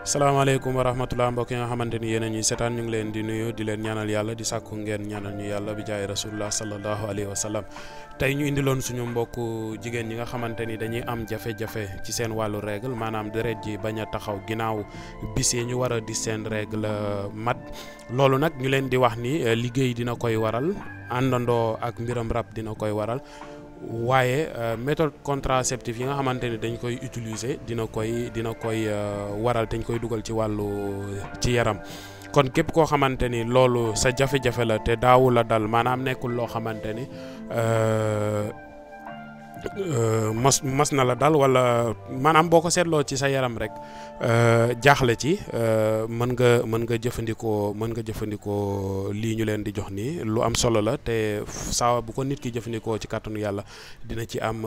salaamaaleykum wa rahmatulah mbokk yi nga xamante ni yéen a ñuy seetaan ñu ngi leen di nuyu di leen ñaanal yàlla di sàkku ngeen ñaanal ñu yàlla bi jaay rasulullah sallallahu alayhi wa sallam tey ñu indiloon suñu mbokku jigéen ñi nga xamante ni dañuy am jafe-jafe ci seen wàllu règle maanaam deret ji bañ a taxaw ginnaaw bis yi ñu war a di seen règle mat loolu nag ñu leen di wax ni liggéey dina koy waral àndandoo ak mbiram rab dina koy waral. waaye méthode contraceptive yi nga xamante ni dañ koy utiliser dina koy waral te ñu koy dugal ci wàllu ci yaram kon képp koo xamante ni loolu sa jafe-jafe la te daawu la dal maanaam nekkul loo xamante ni mas na la dal wala maanaam boo ko seetloo ci sa yaram rek jaaxle ci mën nga jëfandikoo lii ñu leen di jox nii lu am solo la te saa bu ko nit ki jëfandikoo ci kàttanu yàlla dina ci am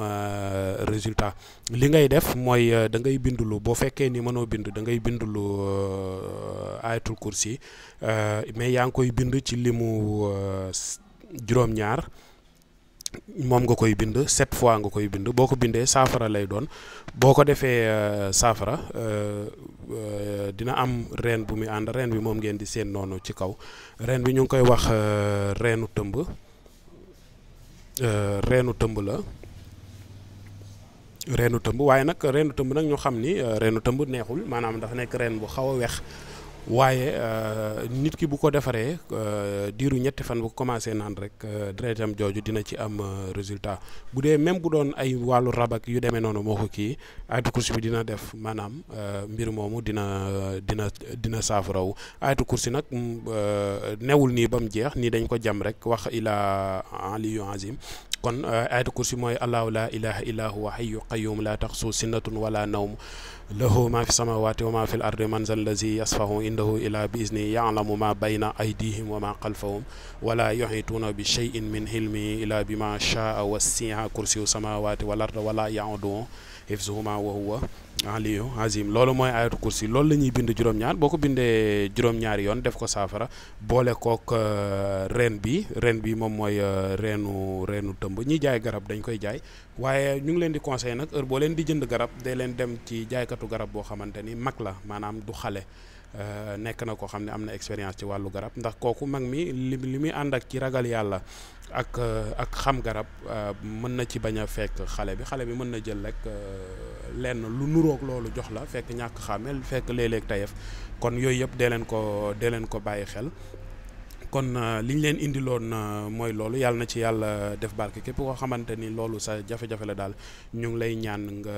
résultat li ngay def mooy da ngay bindulu boo fekkee ni mënoo bind da ngay bindulu ayatul kursi mais yaa ngi koy bind ci limu juróom-ñaar moom nga koy bind 7 fois nga koy bind boo ko bindee saafara lay doon boo ko defee saafara dina am reen bu muy ànd reen bi moom ngeen di seen noonu ci kaw reen bi ñu ngi koy wax reenu tëmb la reenu tëmb waaye nag reenu tëmb nag ñu xam ni reenu tëmb neexul maanaam dafa nekk reen bu xaw a wex waaye nit ki bu ko defaree diiru ñetti fan bu ko commencé naan rek deretam jooju dina ci am résultat bu dee même bu doon ay wàllu rab ak yu demee noonu moo ko kii ayatul kursi bi dina def maanaam mbir moomu dina saafarawu ayatul kursi nag newul nii ba mu jeex nii dañ ko jam rek wax ilaa aliyu azim kon ayatul kursi mooy allahu la ilaha illa huwa hayyu qayyum la taxsu sinnatun wala nawm lahu ma fi samawati wa ma fi l ardi man zal lazi yasfahu indahu ila bi izni ya'lamu ma bayna aydihim wa ma xalfahum wala yuhituuna bi shay'in min hilmi ila bi ma shaa wasi'a kursiyu samawati wal arda wala ya'uduhu hifzuhuma wa huwa aliyu azim loolu mooy ayatul kursi loolu la ñuy bind juróom-ñaar boo ko bindee juróom-ñaari yoon def ko saafara boole kook reen bi moom mooy reenu tëmb ñiy jaay garab dañ koy jaay waaye ñu ngi leen di conseiller nag heure boo leen di jënd garab day leen dem ci jaaykatu garab boo xamante ni mag la maanaam du xale nekk na ko xam ne am na expérience ci wàllu garab ndax kooku mag mi li muy ànd ak ci ragal yàlla ak xam garab mën na ci bañ a fekk xale bi mën na jël rek lenn lu nuroog loolu jox la fekk ñàkk xàmmel fekk léeg-léeg tayef kon yooyu yëpp dee leen ko bàyyi xel kon li ñu leen indiloon mooy loolu yàlla na ci yàlla def barke képp koo xamante ni loolu sa jafe-jafe la daal ñu ngi lay ñaan nga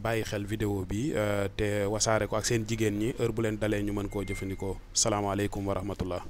bàyyi xel vidéo bi te wasaare ko ak seen jigéen ñi heure bu leen dalee ñu mën koo jëfandikoo salaamaaleykum wa rahmatullah